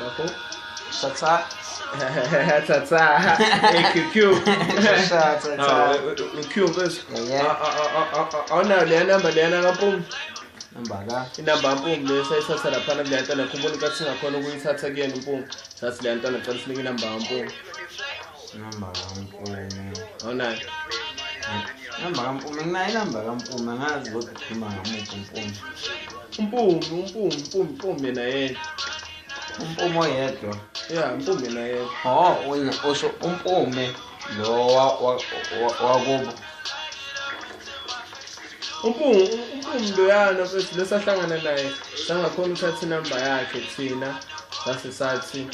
Bafo. Tata. Tata. AQQ. Tata tata. Q mfethu. Yeah. Awunayo leya namba leyana kaMpumi. Namba ka. Inamba kaMpumi le sayithatha laphana kuleya ntwana, khumbula inkathi singakhona ukuyithatha kuyena uMpumi. Sathi leya ntwana cela sinike inamba kaMpumi. Namba kaMpumi. Awunayo. Namba kaMpumi, nginayo inamba kaMpumi, angazi kodwa ukhuluma ngamuphi uMpumi. Umpumi, uMpumi, Mpumi, Mpumi yena yedwa. Umpumi oyedwa. Yeah, Mpumi yena yedwa. Oh, wena usho uMpumi lo wakubo. Umpumi, uMpumi loyana mfethu lesahlangana naye sangakhona ukuthatha inamba yakhe thina. Sase sathi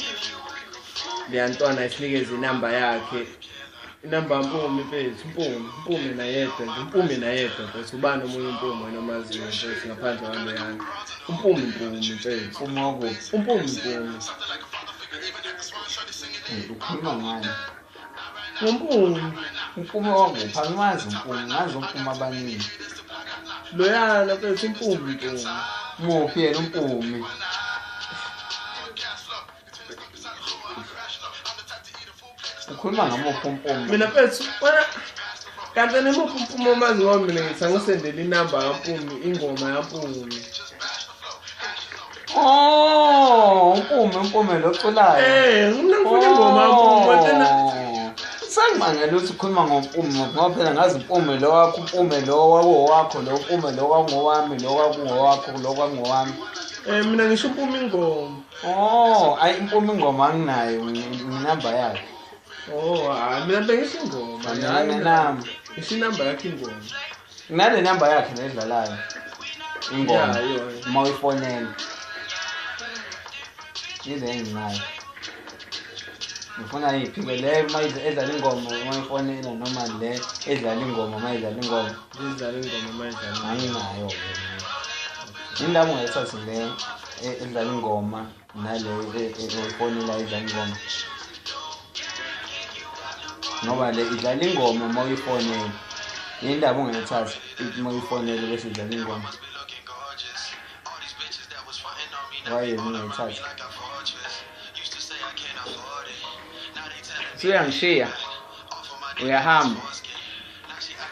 leya ntwana isinikeze inamba yakhe. Inamba kaMpumi mfethu, Mpumi, Mpumi yena yedwa nje, Mpumi yena yedwa mfethu. Ubani omunye uMpumi wena omaziyo mfethu ngaphandle kwaloyana? Umpumi Mpumi mfethu. Umpumi wakuphi? Umpumi Mpumi. Ukhuluma ngani? Umpumi. Umpumi wakuphi? Angimazi uMpumi, ngazi uMpumi abaningi. Loyana mfethu uMpumi Mpumi. Muphi yena uMpumi? Ukhuluma ngamuphi uMpumi? Mina mfethu wena kanti nemuphi uMpumi omazi ngoba mina ngithi angisendele inamba kaMpumi, ingoma yaMpumi. Oh, uMpumi, uMpumi lo oculayo. Mina ngifuna ingoma yaMpumi wena. Sengimangele ukuthi ukhuluma ngoMpumi ngoba phela ngazi uMpumi lo wakho, uMpumi lo wawowakho, lo uMpumi lo kwakungowami, lo kwakungowakho, lo kwakungowami. Mina ngisho uMpumi ingoma. Oh, ayi uMpumi ingoma anginayo, nginamba yakhe. Oh, hayi mina bengisho ingoma. Nginenamba. Ngisho inamba yakhe ingoma. Nginale namba yakhe ledlalayo. Ingoma. Yeah, yona. Uma uyifonela. Ile enginayo. Ngifuna yiphi ke le uma edlala ingoma uma uyifonela noma le edlala ingoma uma idlala ingoma. Idlala ingoma uma idlala. Anginayo ke. Indaba ungayithathi le edlala ingoma nale oyifonela idlala ingoma. Ngoba le idlala ingoma uma uyifonela. Indaba ungayithathi uma uyifonela bese idlala ingoma. Why ungayithathi? Suyangishiya. Uyahamba.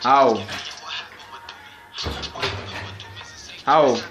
Hawu. Hawu.